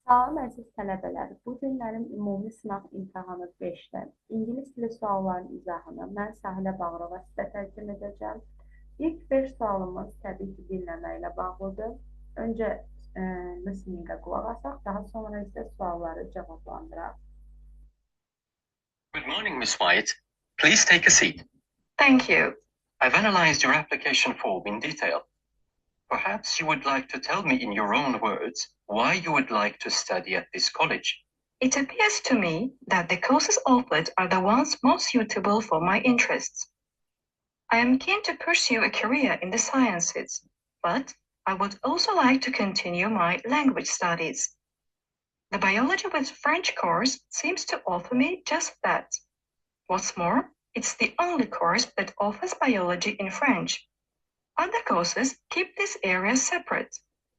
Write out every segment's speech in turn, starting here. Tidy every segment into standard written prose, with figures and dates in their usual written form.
Salam əziz tələbələr, bu günlərin ümumi sınaq imtahanı 5-də ingilis dili suallarının izahını mən Sahilə Bağırova sizə təqdim edəcəm. İlk 5 sualımız təbii ki, dinləmə ilə bağlıdır. Öncə listeningə qulaq asaq, daha sonra isə sualları cavablandıraq. Good morning, Miss White. Please take a seat. Thank you. I've analyzed your application form in detail. Perhaps you would like to tell me in your own words why you would like to study at this college. It appears to me that the courses offered are the ones most suitable for my interests. I am keen to pursue a career in the sciences, but I would also like to continue my language studies. The Biology with French course seems to offer me just that. What's more, it's the only course that offers biology in French. Other courses keep this area separate,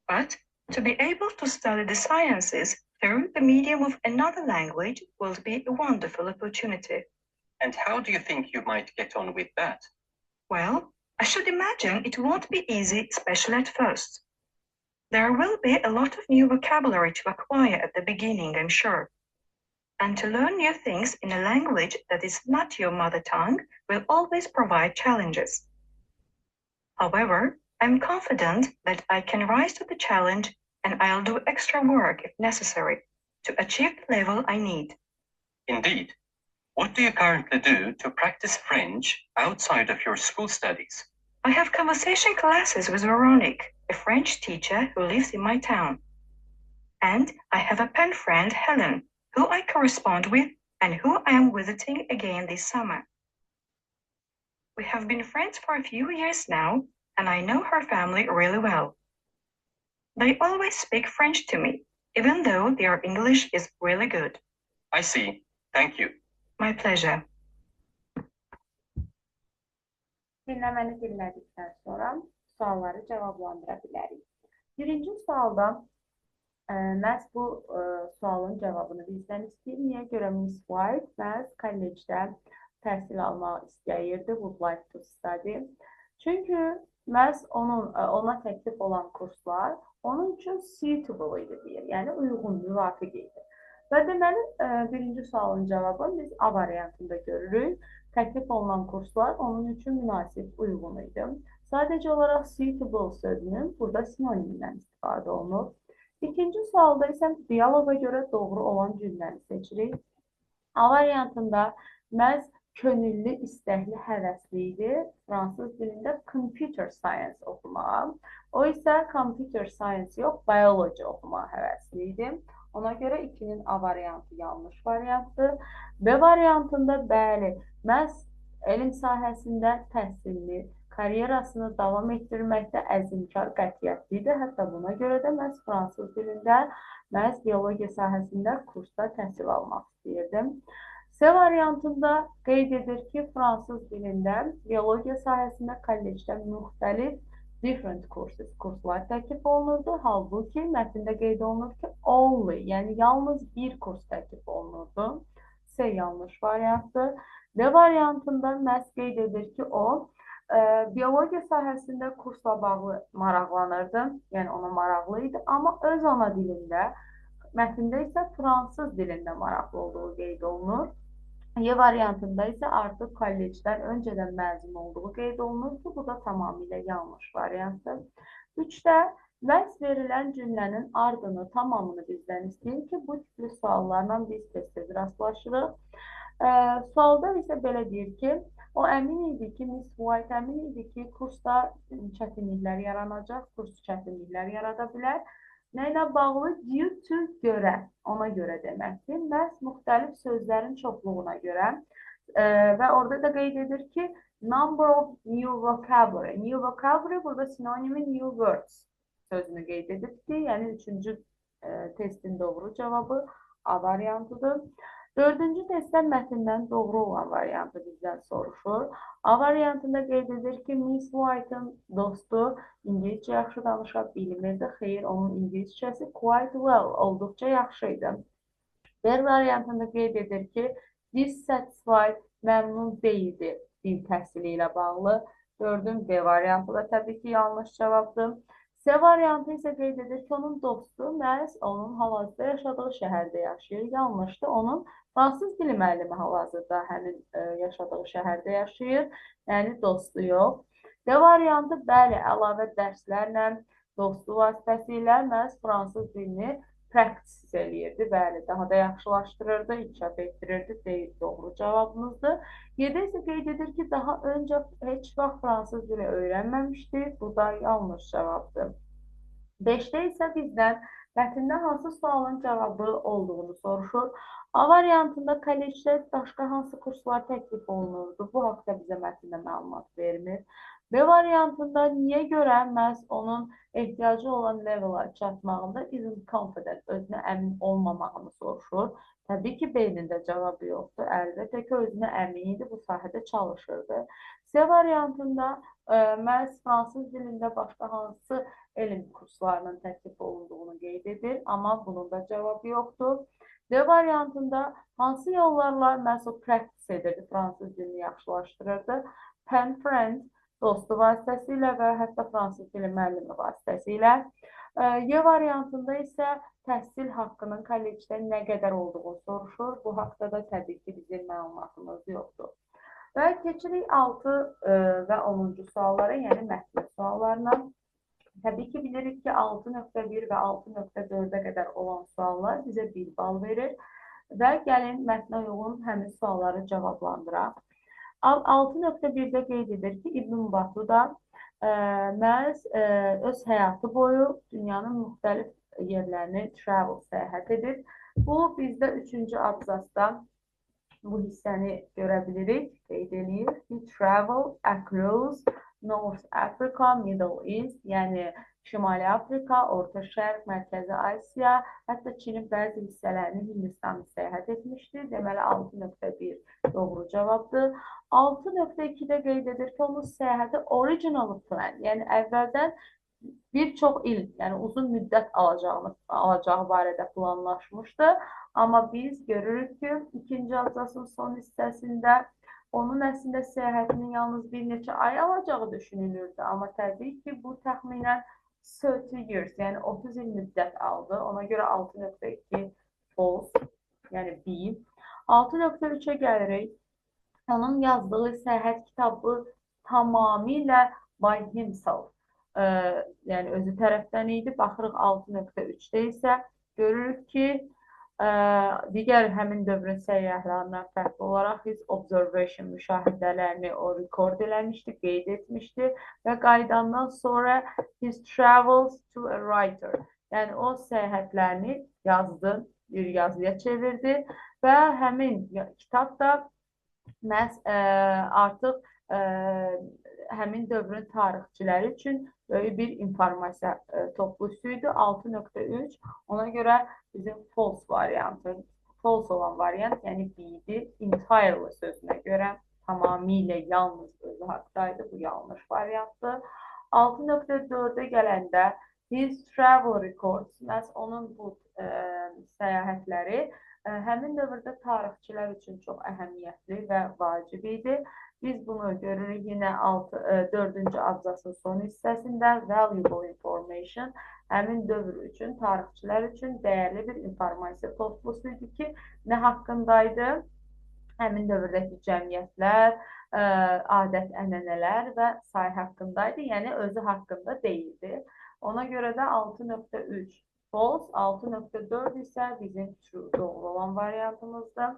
but to be able to study the sciences through the medium of another language will be a wonderful opportunity. And how do you think you might get on with that? Well, I should imagine it won't be easy, especially at first. There will be a lot of new vocabulary to acquire at the beginning, I'm sure. And to learn new things in a language that is not your mother tongue will always provide challenges. However, I'm confident that I can rise to the challenge and I'll do extra work if necessary to achieve the level I need. Indeed. What do you currently do to practice French outside of your school studies? I have conversation classes with Veronique, a French teacher who lives in my town. And I have a pen friend, Helen, who I correspond with and who I am visiting again this summer. We have been friends for a few years now, and I know her family really well. They always speak French to me, even though their English is really good. I see. Thank you. My pleasure. Dinləməni dinlədikdən sonra sualları cavablandıra bilərik. Birinci sualda məhz bu sualın cavabını bizdən istəyir. Niyə görə Miss White məhz kollecdə təhsil almaq istəyirdi, would like to study? Çünki məhz onun, ona təklif olan kurslar onun üçün suitable idi deyir, yəni uyğun, müvafiq idi. Və deməli, birinci sualın cavabını biz A variantında görürük. Təklif olunan kurslar onun üçün münasib, uyğun idi. Sadəcə olaraq suitable sözünün burada sinonimindən istifadə olunur. İkinci sualda isə dialoqa görə doğru olan cümləni seçirik. A variantında məhz könüllü, istəkli, həvəsli idi fransız dilində computer science oxumağa. O isə computer science yox, biology oxumağa həvəsli idi. Ona görə 2-nin A variantı yanlış variantdır. B variantında bəli, məhz elm sahəsində təhsilini, karyerasını davam etdirməkdə əzmkar, qətiyyətli idi. Hətta buna görə də məhz fransız dilində, məhz biologiya sahəsində kursda təhsil almaq istəyirdim. C variantında qeyd edir ki, fransız dilində biologiya sahəsində kollecdə müxtəlif different courses, kurslar təklif olunurdu. Halbuki mətndə qeyd olunur ki, only, yəni yalnız bir kurs təklif olunurdu. C yanlış variantdır. D variantında məhz qeyd edir ki, o biologiya sahəsində kursla bağlı maraqlanırdı, yəni ona maraqlı idi, amma öz ana dilində, mətndə isə fransız dilində maraqlı olduğu qeyd olunur. Y variantında isə artıq kollecdən öncədən məzun olduğu qeyd olunur ki, bu da tamamilə yanlış variantdır. 3-də məhz verilən cümlənin ardını, tamamını bizdən istəyir ki, bu tipli suallarla biz tez-tez rastlaşırıq. Sualda isə belə deyir ki, o əmin idi ki, Miss White əmin idi ki, kursda çətinliklər yaranacaq, kurs çətinliklər yarada bilər. Nə ilə bağlı? Due to görə, ona görə deməkdir. Məhz müxtəlif sözlərin çoxluğuna görə və orada da qeyd edir ki, number of new vocabulary. New vocabulary burada sinonimi new words sözünü qeyd edir ki, yəni üçüncü testin doğru cavabı A variantıdır. Dördüncü testdə mətndən doğru olan variantı bizdən soruşur. A variantında qeyd edir ki, Miss White-ın dostu ingiliscə yaxşı danışa bilmirdi. Xeyr, onun ingiliscəsi quite well, olduqca yaxşı idi. B variantında qeyd edir ki, dissatisfied, məmnun deyildi dil təhsili ilə bağlı. Dördün B variantı da təbii ki, yanlış cavabdır. C C variantı isə qeyd edir ki, onun dostu məhz onun hal-hazırda yaşadığı şəhərdə yaşayır. Yanlışdır. Onun fransız dili müəllimi hal-hazırda həmin yaşadığı şəhərdə yaşayır. Yəni dostu yox. D variantı bəli, əlavə dərslərlə, dostu vasitəsilə məhz fransız dilini practice eləyirdi. Bəli, daha da yaxşılaşdırırdı, inkişaf etdirirdi. Deyil, doğru cavabımızdır. 7 isə qeyd edir ki, daha öncə heç vaxt fransız dili öyrənməmişdi. Bu da yanlış cavabdır. 5-də isə bizdən mətndə hansı sualın cavabı olduğunu soruşur. A variantında kollecdə başqa hansı kurslar təklif olunurdu? Bu haqda bizə mətndə məlumat vermir. B variantında niyə görə məhz onun ehtiyacı olan levela çatmağında isn't confident, özünə əmin olmamağını soruşur. Təbii ki, B-nin də cavabı yoxdur. Əlbəttə ki, özünə əmin idi, bu sahədə çalışırdı. C variantında məhz fransız dilində başqa hansı elm kurslarının təklif olunduğunu qeyd edir, amma bunun da cavabı yoxdur. D variantında hansı yollarla məhz o practice edirdi, fransız dilini yaxşılaşdırırdı? Pen friend, dostu vasitəsilə və hətta fransız dili müəllimi vasitəsilə. Y variantında isə təhsil haqqının kollecdə nə qədər olduğunu soruşur. Bu haqda da təbii ki, bizim məlumatımız yoxdur. Və keçirik 6 və 10-cu suallara, yəni mətn suallarına. Təbii ki, bilirik ki, 6.1 və 6.4-ə qədər olan suallar bizə 1 bal verir. Və gəlin mətnə uyğun həmin sualları cavablandıraq. 6.1-də qeyd edir ki, İbn Batuta məhz öz həyatı boyu dünyanın müxtəlif yerlərini travel, səyahət edir. Bu, bizdə 3-cü abzasda bu hissəni görə bilirik, qeyd eləyir. He traveled across North Africa, Middle East, yəni Şimali Afrika, Orta Şərq, Mərkəzi Asiya, hətta Çinin bəzi hissələrini Hindistanı səyahət etmişdi. Deməli, 6.1 doğru cavabdır. 6.2-də qeyd edir ki, onun səyahəti original plan, yəni əvvəldən bir çox il, yəni uzun müddət alacağı barədə planlaşmışdı. Amma biz görürük ki, ikinci abzasın son hissəsində onun əslində səyahətinin yalnız bir neçə ay alacağı düşünülürdü. Amma təbii ki, bu təxminən 30 years, yəni 30 il müddət aldı. Ona görə 6.2 false, yəni B. 6.3-ə gəlirik. Onun yazdığı səyahət kitabı tamamilə by himself, yəni özü tərəfdən idi. Baxırıq 6.3-də isə görürük ki, digər həmin dövrün səyyahlarından fərqli olaraq his observation, müşahidələrini o record eləmişdi, qeyd etmişdi və qayıdandan sonra his travels to a writer, yəni o səyahətlərini yazdı, bir yazıya çevirdi və həmin kitab da məhz artıq həmin dövrün tarixçiləri üçün böyük bir informasiya toplusu idi. 6.3 ona görə bizim false variantı, false olan variant, yəni B-dir. Entirely sözünə görə tamamilə yalnız özü haqdaydı. Bu yanlış variantdır. 6.4-ə gələndə his travel records, məhz onun bu səyahətləri həmin dövrdə tarixçilər üçün çox əhəmiyyətli və vacib idi. Biz bunu görürük yenə 4-cü abzasın son hissəsində valuable information həmin dövr üçün, tarixçilər üçün dəyərli bir informasiya toplusu idi ki, nə haqqındaydı? Həmin dövrdəki cəmiyyətlər, adət-ənənələr və say haqqındaydı, yəni özü haqqında deyildi. Ona görə də 6.3 false, 6.4 isə bizim true, doğru olan variantımızdır.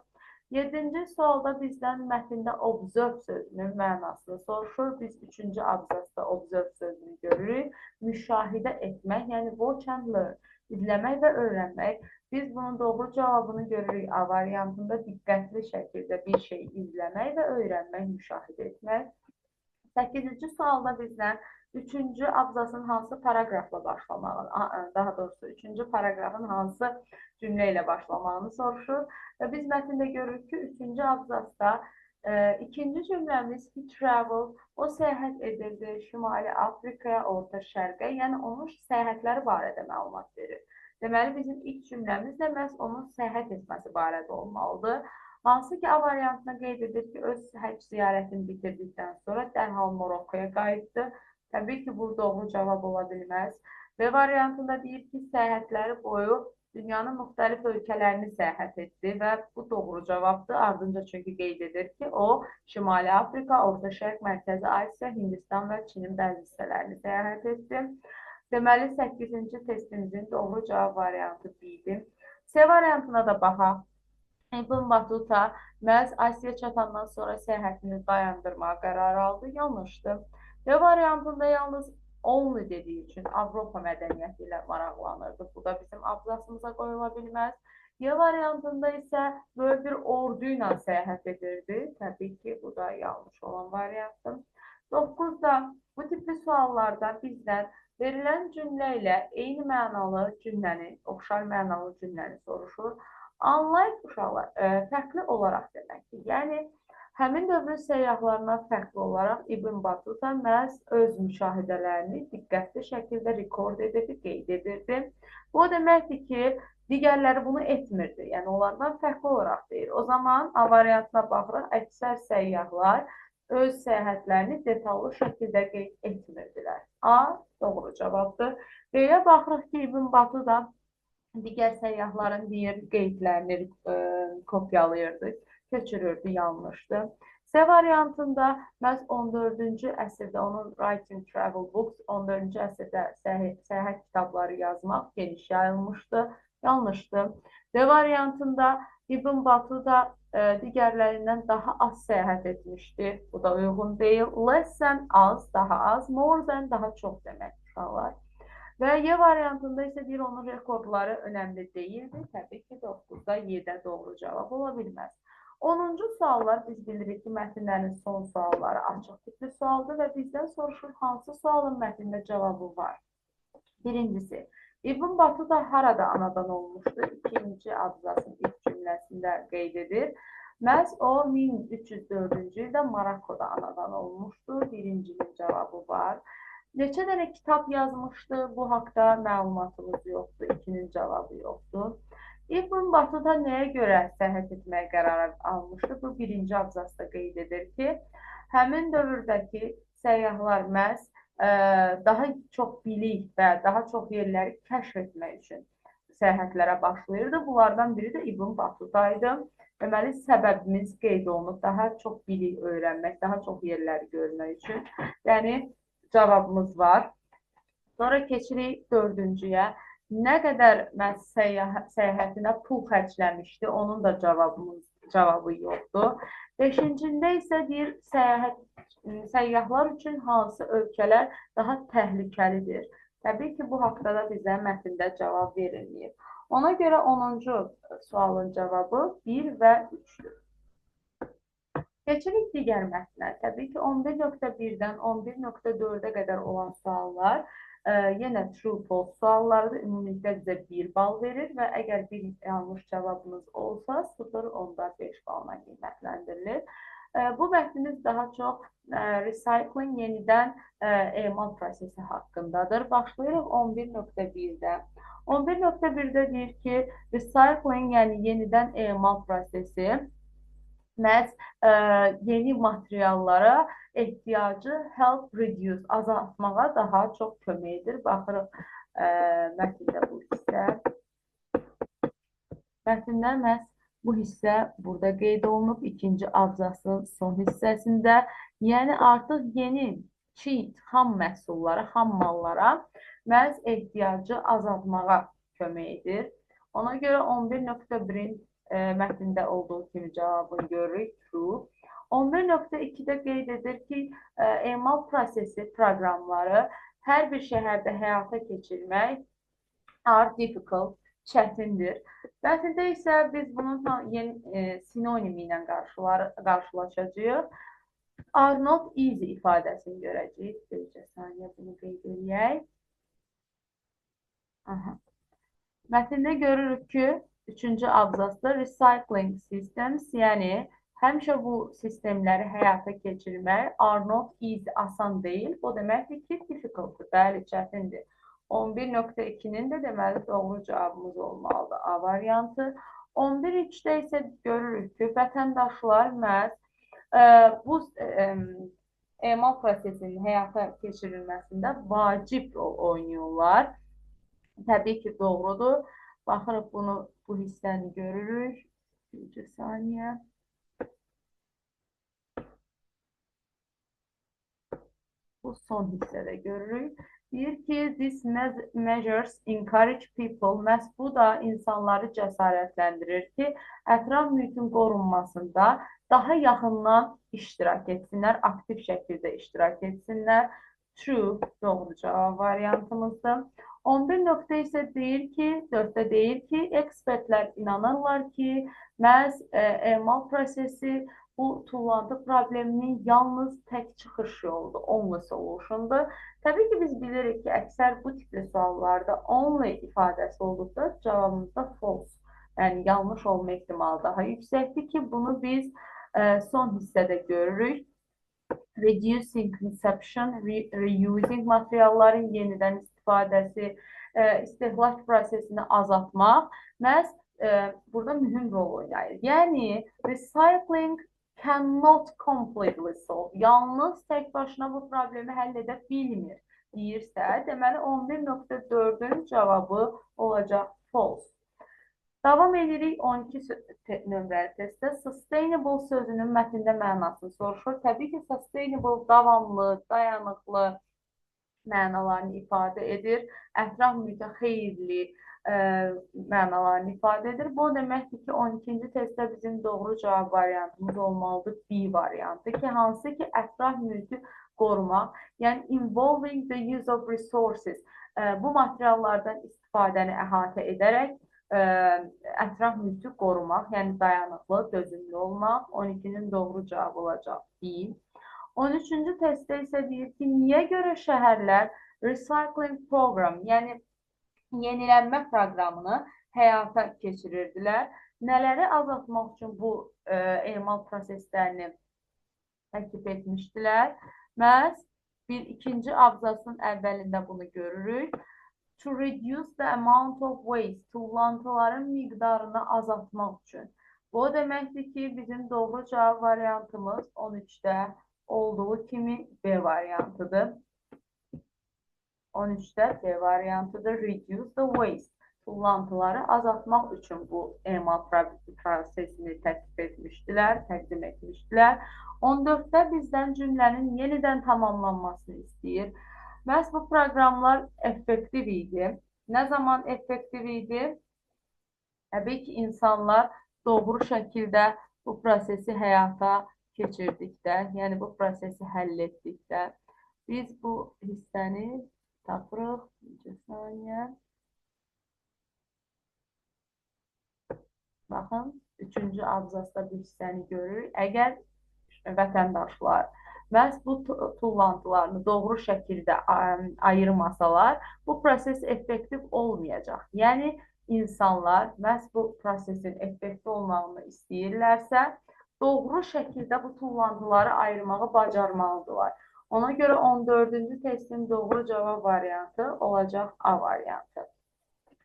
7-ci sualda bizdən mətndə observe sözünün mənasını soruşur. Biz 3-cü abzasda observe sözünü görürük. Müşahidə etmək, yəni watch and learn, izləmək və öyrənmək. Biz bunun doğru cavabını görürük A variantında diqqətli şəkildə bir şey izləmək və öyrənmək, müşahidə etmək. 8-ci sualda bizdən 3-cü abzasın hansı paraqrafla başlamağını, daha doğrusu 3-cü paraqrafın hansı cümlə ilə başlamağını soruşur. Və biz mətndə görürük ki, 3-cü abzasda ikinci cümləmiz he traveled, o səyahət edirdi Şimali Afrikaya, Orta Şərqə, yəni onun səyahətləri barədə məlumat verir. Deməli, bizim ilk cümləmiz də məhz onun səyahət etməsi barədə olmalıdır. Hansı ki, A variantına qeyd edir ki, öz həcc ziyarətini bitirdikdən sonra dərhal Marokkoya qayıtdı. Təbii ki, bu doğru cavab ola bilməz. B variantında deyir ki, səyahətləri boyu dünyanın müxtəlif ölkələrini səyahət etdi və bu doğru cavabdır. Ardınca çünki qeyd edir ki, o Şimali Afrika, Orta Şərq, Mərkəzi Asiya, Hindistan və Çinin bəzi hissələrini səyahət etdi. Deməli, 8-ci testimizin doğru cavab variantı B-dir. C variantına da baxaq. İbn Batuta məhz Asiya çatandan sonra səyahətini dayandırmağa qərar aldı. Yanlışdır. D variantında yalnız only dediyi üçün Avropa mədəniyyəti ilə maraqlanırdı. Bu da bizim abzasımıza qoyula bilməz. Y variantında isə böyük bir ordu ilə səyahət edirdi. Təbii ki, bu da yanlış olan variantdır. 9-da bu tipli suallarda bizdən verilən cümlə ilə eyni mənalı cümləni, oxşar mənalı cümləni soruşur. Unlike uşaqlar, fərqli olaraq deməkdir. Yəni, həmin dövrün səyyahlarına fərqli olaraq İbn Batuta məhz öz müşahidələrini diqqətli şəkildə rekord edirdi, qeyd edirdi. Bu o deməkdir ki, digərləri bunu etmirdi. Yəni, onlardan fərqli olaraq deyir. O zaman A variantına baxırıq, əksər səyyahlar öz səyahətlərini detallı şəkildə qeyd etmirdilər. A doğru cavabdır. B-yə baxırıq ki, İbn Batuta digər səyyahların deyir, qeydlərini kopyalayırdı, köçürürdü, yanlışdı. C variantında məhz 14-cü əsrdə onun Writing Travel Books, 14-cü əsrdə səyahət kitabları yazmaq geniş yayılmışdı, yanlışdı. D variantında İbn Batuta digərlərindən daha az səyahət etmişdi. Bu da uyğun deyil. Less than az, daha az, more than daha çox demək uşaqlar. Və Y variantında isə deyir, onun rekordları önəmli deyildi. Təbii ki, 9-da Y-də doğru cavab ola bilməz. 10-cu suallar, biz bilirik ki, mətnlərin son sualları açıq tipli sualdır və bizdən soruşur hansı sualın mətnində cavabı var. Birincisi, İbn Batuta harada anadan olmuşdu? İkinci abzasın ilk cümləsində qeyd edir. Məhz o 1304-cü ildə Marokkoda anadan olmuşdu. Birincinin cavabı var. Neçə dənə kitab yazmışdı? Bu haqda məlumatımız yoxdur. İkinin cavabı yoxdur. İbn Batuta nəyə görə səyahət etməyə qərar almışdı? Bu birinci abzasda qeyd edir ki, həmin dövrdəki səyyahlar məhz daha çox bilik və daha çox yerləri kəşf etmək üçün səyahətlərə başlayırdı. Bunlardan biri də İbn Batuta idi. Deməli, səbəbimiz qeyd olunub, daha çox bilik öyrənmək, daha çox yerləri görmək üçün. Yəni, cavabımız var. Sonra keçirik dördüncüyə. Nə qədər məhz səyahətinə pul xərcləmişdi, onun da cavabı yoxdur. Beşincində isə deyir, səyyahlar üçün hansı ölkələr daha təhlükəlidir? Təbii ki, bu haqda da bizə mətndə cavab verilməyib. Ona görə 10-cu sualın cavabı 1 və 3-dür. Keçirik digər mətnə. Təbii ki, 11.1-dən 11.4-ə qədər olan suallar yenə true false suallardır. Ümumilikdə bizə 1 bal verir və əgər bir yanlış cavabınız olsa 0.5 balla qiymətləndirilir. Bu mətnimiz daha çox recycling, yenidən emal prosesi haqqındadır. Başlayırıq 11.1-də. 11.1-də deyir ki, recycling, yəni yenidən emal prosesi məhz yeni materiallara ehtiyacı help reduce, azaltmağa daha çox kömək edir. Baxırıq mətndə bu hissə. Mətndə məhz bu hissə burada qeyd olunub, ikinci abzasın son hissəsində. Yəni artıq yeni çiğ, xam məhsullara, xam mallara məhz ehtiyacı azaltmağa kömək edir. Ona görə 11.1-in mətndə olduğu kimi cavabını görürük, true. 11.2-də qeyd edir ki, emal prosesi proqramları hər bir şəhərdə həyata keçirmək are difficult, çətindir. Mətndə isə biz bunun yeni sinonimi ilə qarşılaşacağıq. Are not easy ifadəsini görəcəyik. Bircə saniyə bunu qeyd eləyək. Aha. Mətndə görürük ki, üçüncü abzasda recycling systems, yəni həmişə bu sistemləri həyata keçirmək are not easy, asan deyil. O deməkdir ki, difficult, bəli, çətindir. 11.2-nin də deməli doğru cavabımız olmalıdır A variantı. 11.3-də isə görürük ki, vətəndaşlar məhz bu emal prosesinin həyata keçirilməsində vacib rol oynayırlar. Təbii ki, doğrudur. Baxırıq bunu, bu hissəni görürük. Bir saniyə. Bu son hissədə görürük. Deyir ki, this measures encourage people. Məhz bu da insanları cəsarətləndirir ki, ətraf mühitin qorunmasında daha yaxından iştirak etsinlər, aktiv şəkildə iştirak etsinlər. True, doğru cavab variantımızdır. 11 nöqtə isə deyir ki, 4-də deyir ki, ekspertlər inanırlar ki, məhz emal prosesi bu tullantı probleminin yalnız tək çıxış yoludur, only solutiondur. Təbii ki, biz bilirik ki, əksər bu tipli suallarda only ifadəsi olduqda cavabımızda false, yəni yanlış olma ehtimalı daha yüksəkdir ki, bunu biz son hissədə görürük. Reducing consumption, reusing materialların yenidən istifadəsi, istehlak prosesini azaltmaq məhz burada mühüm rol oynayır. Yəni, recycling cannot completely solve. Yalnız tək başına bu problemi həll edə bilmir deyirsə, deməli 11.4-ün cavabı olacaq false. Davam edirik 12 nömrəli testdə. Sustainable sözünün mətndə mənasını soruşur. Təbii ki, sustainable davamlı, dayanıqlı mənalarını ifadə edir. Ətraf mühitə xeyirli mənalarını ifadə edir. Bu o deməkdir ki, 12-ci testdə bizim doğru cavab variantımız olmalıdır B variantı ki, hansı ki, ətraf mühiti qorumaq, yəni involving the use of resources, bu materiallardan istifadəni əhatə edərək ətraf mühiti qorumaq, yəni dayanıqlı, dözümlü olmaq. 12-nin doğru cavabı olacaq B. 13-cü testdə isə deyir ki, niyə görə şəhərlər recycling program, yəni yenilənmə proqramını həyata keçirirdilər? Nələri azaltmaq üçün bu emal proseslərini təklif etmişdilər? Məhz bir ikinci abzasın əvvəlində bunu görürük. To reduce the amount of waste, tullantıların miqdarını azaltmaq üçün. Bu o deməkdir ki, bizim doğru cavab variantımız 13-də olduğu kimi B variantıdır. 13-də B variantıdır. Reduce the waste. Tullantıları azaltmaq üçün bu emal prosesini təklif etmişdilər, təqdim etmişdilər. 14-də bizdən cümlənin yenidən tamamlanmasını istəyir. Məhz bu proqramlar effektiv idi. Nə zaman effektiv idi? Təbii ki, insanlar doğru şəkildə bu prosesi həyata keçirdikdə, yəni bu prosesi həll etdikdə biz bu hissəni tapırıq. Bir saniyə. Baxın, 3-cü abzasda bu hissəni görürük. Əgər vətəndaşlar məhz bu tullantılarını doğru şəkildə ayırmasalar, bu proses effektiv olmayacaq. Yəni, insanlar məhz bu prosesin effektiv olmağını istəyirlərsə, doğru şəkildə bu tullantıları ayırmağı bacarmalıdırlar. Ona görə 14-cü testin doğru cavab variantı olacaq A variantı.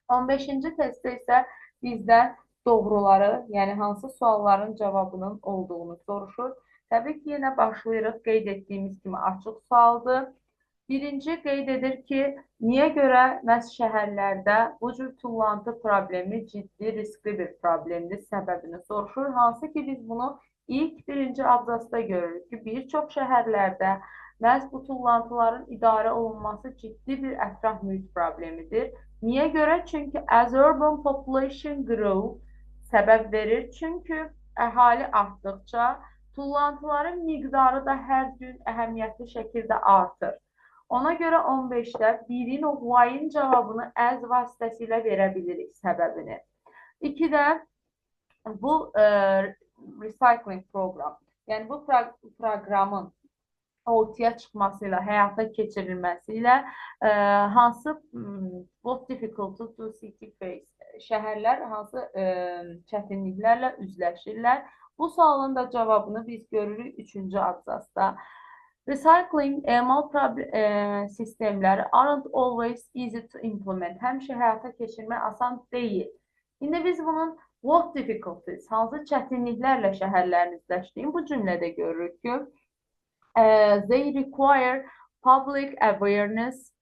15-ci testdə isə bizdən doğruları, yəni hansı sualların cavabının olduğunu soruşur. Təbii ki, yenə başlayırıq. Qeyd etdiyimiz kimi açıq sualdır. Birinci qeyd edir ki, niyə görə məhz şəhərlərdə bu cür tullantı problemi ciddi, riskli bir problemdir, səbəbini soruşur. Hansı ki, biz bunu ilk birinci abzasda görürük ki, bir çox şəhərlərdə məhz bu tullantıların idarə olunması ciddi bir ətraf mühit problemidir. Niyə görə? Çünki as urban population grow səbəb verir. Çünki əhali artdıqca tullantıların miqdarı da hər gün əhəmiyyətli şəkildə artır. Ona görə 15-də 1-in o why-in cavabını as vasitəsilə verə bilirik səbəbini. 2-də bu recycling proqram, yəni bu proqramın ortaya çıxması ilə, həyata keçirilməsi ilə hansı what difficulty do city face? Şəhərlər hansı çətinliklərlə üzləşirlər? Bu sualın da cavabını biz görürük 3-cü abzasda. Recycling emal sistemləri aren't always easy to implement. Həmişə həyata keçirmək asan deyil. İndi biz bunun what difficulties, hansı çətinliklərlə şəhərlərin üzləşdiyini bu cümlədə görürük ki, they require public awareness,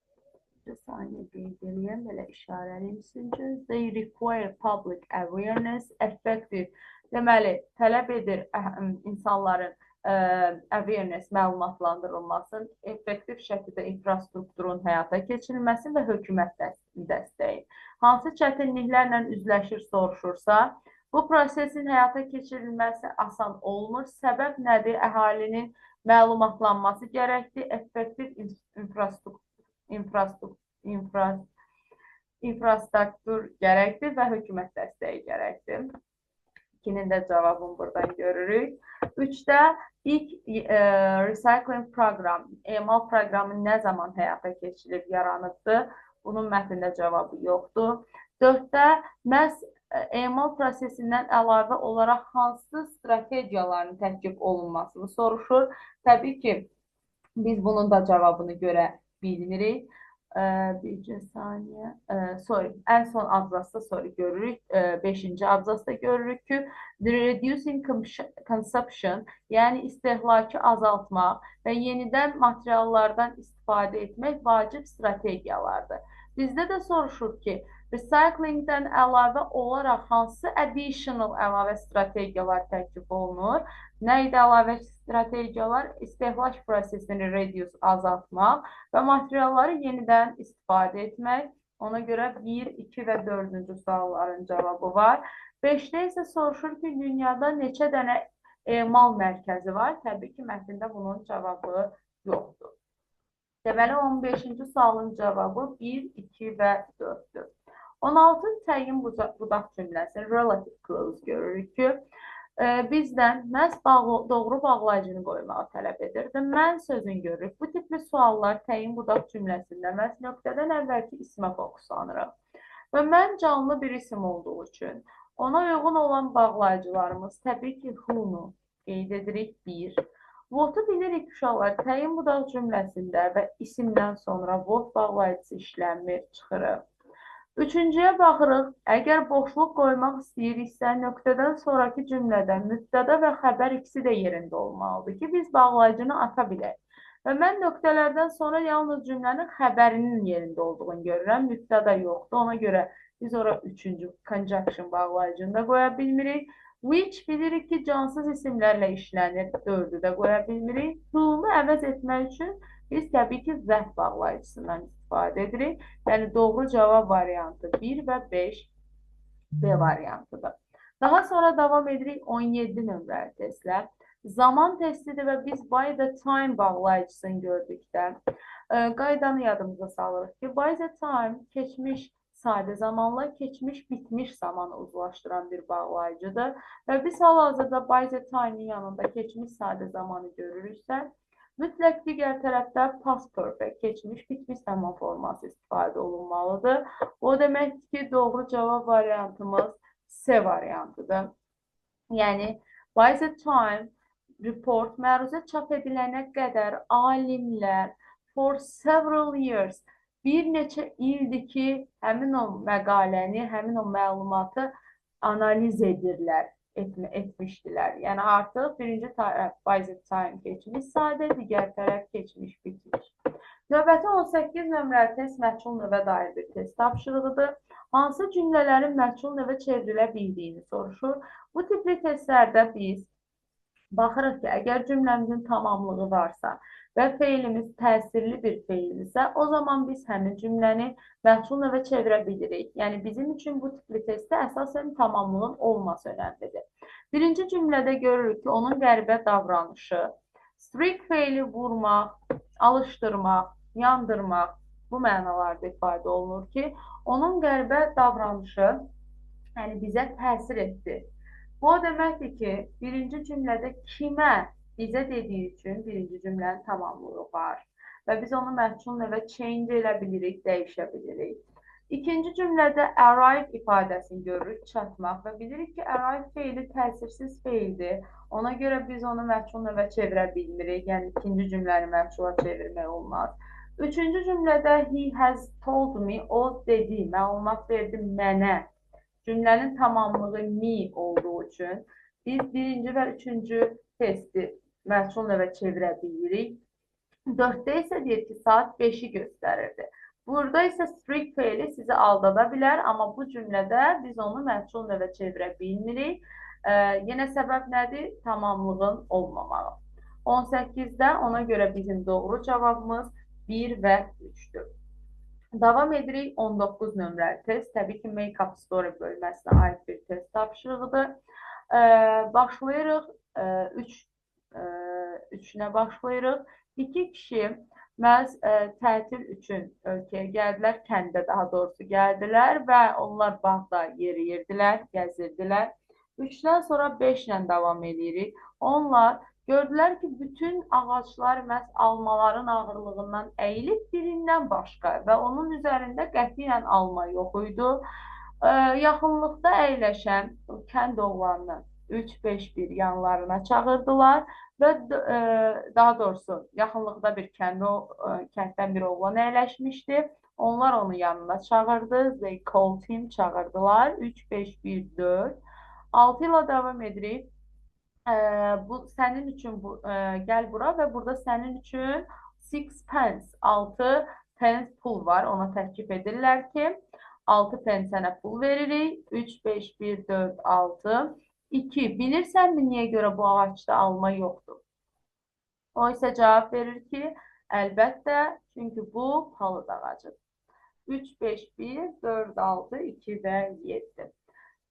Bir saniyə qeyd eləyəm, belə işarəliyim sizin üçün. They require public awareness, effective. Deməli, tələb edir insanların awareness məlumatlandırılmasın, effektiv şəkildə infrastrukturun həyata keçirilməsi və hökumət dəstəyi. Hansı çətinliklərlə üzləşir soruşursa, bu prosesin həyata keçirilməsi asan olmur. Səbəb nədir? Əhalinin məlumatlanması gərəkdir, effektiv infrastruktur gərəkdir və hökumət dəstəyi gərəkdir. 2-nin də cavabını buradan görürük. 3-də ilk recycling proqram, emal proqramı nə zaman həyata keçirilib, yaranıbdır? Bunun mətndə cavabı yoxdur. 4-də məhz emal prosesindən əlavə olaraq hansı strategiyaların təklif olunmasını soruşur. Təbii ki, biz bunun da cavabını görə bilmirik. Bircə saniyə. Sorry, ən son abzasda sorry görürük. 5-ci abzasda görürük ki, the reducing consumption, yəni istehlakı azaltmaq və yenidən materiallardan istifadə etmək vacib strategiyalardır. Bizdə də soruşur ki, recyclingdən əlavə olaraq hansı additional əlavə strategiyalar təklif olunur? Nə idi əlavə strategiyalar? İstehlak prosesini reduce, azaltmaq və materialları yenidən istifadə etmək. Ona görə 1, 2 və 4-cü sualların cavabı var. 5-də isə soruşur ki, dünyada neçə dənə emal mərkəzi var? Təbii ki, mətndə bunun cavabı yoxdur. Deməli, 15-ci sualın cavabı 1, 2 və 4-dür. 16 təyin budaq cümləsi, relative clause görürük ki, bizdən məhz doğru bağlayıcını qoymağı tələb edirdi. Mən sözünü görürük. Bu tipli suallar təyin budaq cümləsində məhz nöqtədən əvvəlki ismə fokuslanırıq. Və mən canlı bir isim olduğu üçün ona uyğun olan bağlayıcılarımız təbii ki, who-nu qeyd edirik 1. What-u bilirik uşaqlar, təyin budaq cümləsində və isimdən sonra what bağlayıcısı işlənmir, çıxırıq. Üçüncüyə baxırıq, əgər boşluq qoymaq istəyiriksə, nöqtədən sonraki cümlədə mübtəda və xəbər ikisi də yerində olmalıdır ki, biz bağlayıcını ata bilək. Və mən nöqtələrdən sonra yalnız cümlənin xəbərinin yerində olduğunu görürəm, mübtəda yoxdur. Ona görə biz ora üçüncü conjunction bağlayıcını da qoya bilmirik. Which bilirik ki, cansız isimlərlə işlənir, dördü də qoya bilmirik. Who-nu əvəz etmək üçün biz təbii ki, that bağlayıcısından istifadə edirik. Yəni, doğru cavab variantı 1 və 5 B variantıdır. Daha sonra davam edirik 17 nömrəli testlə. Zaman testidir və biz by the time bağlayıcısını gördükdə qaydanı yadımıza salırıq ki, by the time keçmiş sadə zamanla keçmiş bitmiş zamanı uzlaşdıran bir bağlayıcıdır. Və biz hal-hazırda by the time-in yanında keçmiş sadə zamanı görürüksə, mütləq digər tərəfdə past perfect, keçmiş bitmiş zaman forması istifadə olunmalıdır. O deməkdir ki, doğru cavab variantımız C variantıdır. Yəni, by the time report məruzə çap edilənə qədər alimlər for several years, bir neçə ildir ki, həmin o məqaləni, həmin o məlumatı analiz edirlər, etmişdilər. Yəni, artıq birinci tərəf by the time keçmiş sadə, digər tərəf keçmiş bitmiş. Növbəti 18 nömrəli test məhcul növə dair bir test tapşırığıdır. Hansı cümlələrin məhcul növə çevrilə bildiyini soruşur. Bu tipli testlərdə biz baxırıq ki, əgər cümləmizin tamamlığı varsa və feilimiz təsirli bir feildirsə, o zaman biz həmin cümləni məhcul növə çevirə bilirik. Yəni, bizim üçün bu tipli testdə əsasən tamamlığın olması önəmlidir. Birinci cümlədə görürük ki, onun qəribə davranışı, strike feili vurmaq, alışdırmaq, yandırmaq bu mənalarda ifadə olunur ki, onun qəribə davranışı, yəni bizə təsir etdi. Bu o deməkdir ki, birinci cümlədə kimə bizə dediyi üçün birinci cümlənin tamamlığı var və biz onu məhcul növə change elə bilirik, dəyişə bilirik. İkinci cümlədə arrive ifadəsini görürük, çatmaq və bilirik ki, arrive feili təsirsiz feildir. Ona görə biz onu məhcul növə çevirə bilmirik, yəni ikinci cümləni məhcula çevirmək olmaz. Üçüncü cümlədə he has told me, o dedi, məlumat verdi mənə. Cümlənin tamamlığı me olduğu üçün biz birinci və üçüncü testi məhcul növə çevirə bilirik. 4-də isə deyir ki, saat 5-i göstərirdi. Burada isə streak feili sizi aldada bilər, amma bu cümlədə biz onu məhcul növə çevirə bilmirik. Yenə səbəb nədir? Tamamlığın olmamağı. 18-də ona görə bizim doğru cavabımız 1 və 3-dür. Davam edirik 19 nömrəli test. Təbii ki, Make-up Story bölməsinə aid bir test tapşırığıdır. Başlayırıq, 3-nə başlayırıq. 2 kişi məhz tətil üçün ölkəyə gəldilər, kəndə daha doğrusu gəldilər və onlar bağda yeriyirdilər, gəzirdilər. 3-dən sonra 5-lə davam edirik. Onlar gördülər ki, bütün ağaclar məhz almaların ağırlığından əyilib birindən başqa və onun üzərində qətiyyən alma yox idi. Yaxınlıqda əyləşən kənd oğlanını 3, 5, 1 yanlarına çağırdılar və daha doğrusu yaxınlıqda bir kənddən bir oğlan əyləşmişdi. Onlar onu yanına çağırdı. They called him, çağırdılar. 3, 5, 1, 4. 6 ilə davam edirik. Bu sənin üçün bu, gəl bura və burada sənin üçün 6 pence, 6 pence pul var. Ona təklif edirlər ki, 6 pence sənə pul veririk. 3, 5, 1, 4, 6. 2. Bilirsənmi niyə görə bu ağacda alma yoxdur? O isə cavab verir ki, əlbəttə, çünki bu palıd ağacıdır. 3, 5, 1, 4, 6, 2 və 7.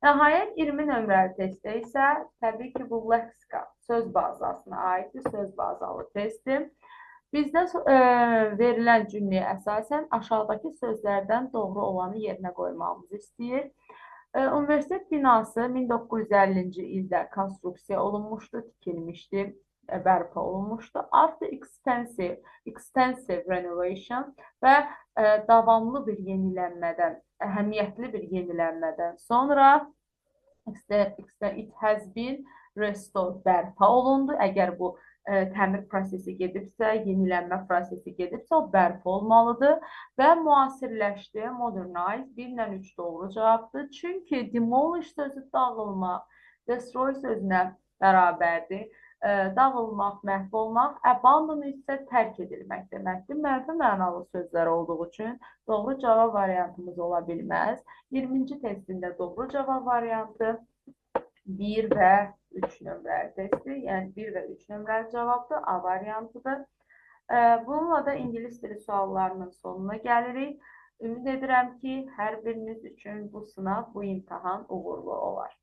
Nəhayət 20 nömrəli testdə isə təbii ki, bu leksika, söz bazasına aiddir, söz bazalı testdir. Bizdə verilən cümləyə əsasən aşağıdakı sözlərdən doğru olanı yerinə qoymağımızı istəyir. Universitet binası 1950-ci ildə konstruksiya olunmuşdu, tikilmişdi, bərpa olunmuşdu. After extensive renovation və davamlı bir yenilənmədən, əhəmiyyətli bir yenilənmədən sonra it has been restored, bərpa olundu. Əgər bu təmir prosesi gedibsə, yenilənmə prosesi gedibsə, o bərpa olmalıdır və müasirləşdi, modernize, 1 ilə 3 doğru cavabdır. Çünki demolish sözü dağılmaq, destroy sözünə bərabərdir. Dağılmaq, məhv olmaq, abandon isə tərk edilmək deməkdir. Mənfi mənalı sözlər olduğu üçün doğru cavab variantımız ola bilməz. 20-ci testində doğru cavab variantı 1 və 3 nömrəli testdir. Yəni 1 və 3 nömrəli cavabdır, A variantıdır. Bununla da ingilis dili suallarının sonuna gəlirik. Ümid edirəm ki, hər biriniz üçün bu sınav, bu imtahan uğurlu olar.